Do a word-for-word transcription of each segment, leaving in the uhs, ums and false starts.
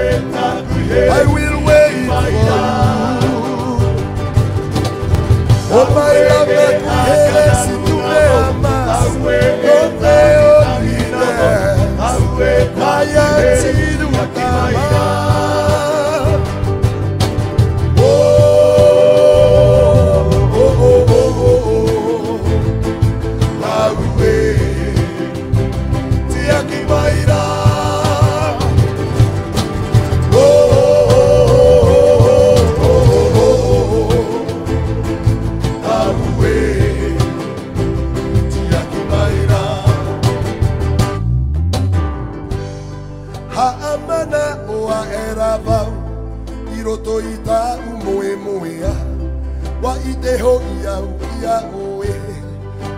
I will wait for you. Oh my love, que tu me amas, no me olvides. Vaya, si nunca más. Oh, oh, oh, oh, oh, oh. Aue, tiaki mai rā. Oh, oh, oh, oh, oh, oh. Aue, tiaki mai rā. Haʻamanaʻoa e rā vau, i roto i taʻu moemoeā. ʻUa ʻite hoʻi au ia ʻoe,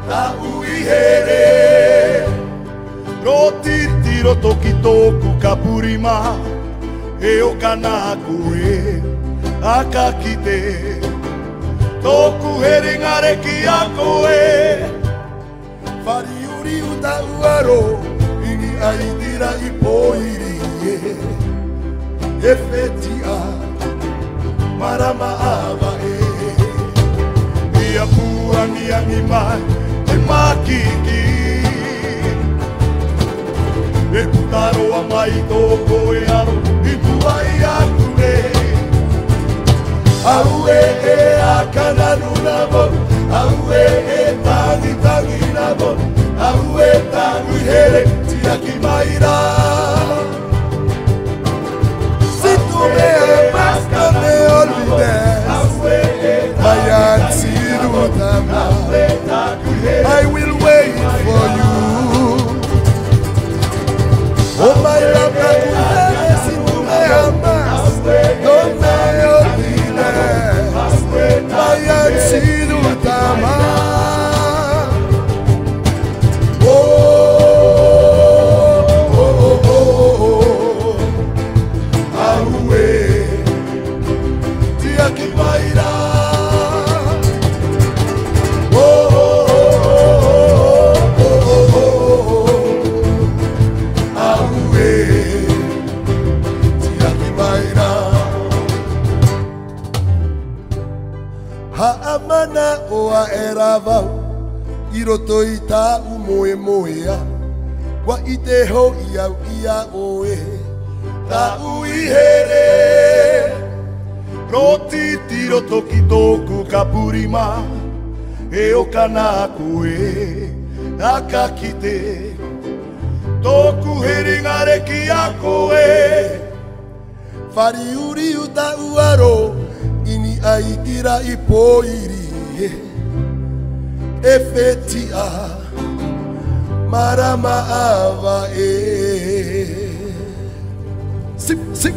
taʻu ʻi here. Rotitiro toki tōʻoku kapurima, e ʻo kana koe, aka kite. Tōʻoku here ngare ki a koe. Fariuriu taʻu aro, i niʻa i tira i pōiri e. E fetiʻa, marama ava e. Ia pū angiangi mai, e makiki. E puta roa mai tō koe aro, i mua i aku nei. Aue e aka nanu na vau, aue e tangitangi na vau, aue taʻu ʻi here, tiaki mai rā. Si tu me amas, no me olvides. Vaya, si nunca más. I will wait for you. Oh my love, que tu me amas, si tu me amas, no me olvides. Vaya, si nunca más. Oh, oh, oh, oh, oh. Aue, tiaki mai rā. Oh, oh, oh, oh, oh, oh. Aue, tiaki mai rā. Haʻamanaʻoa e rā vau, i roto i taʻu moemoeā. ʻUa ʻite hoʻi au ia ʻoe, taʻu ʻi here. Rotitiro toki tōʻoku kapurima, e ʻo kana koe, aka kite. Tōʻoku here ngare ki a koe. Fariuriu taʻu aro, i niʻa i tira i pōiri e. E fetiʻa, marama ava e. Sip, sip,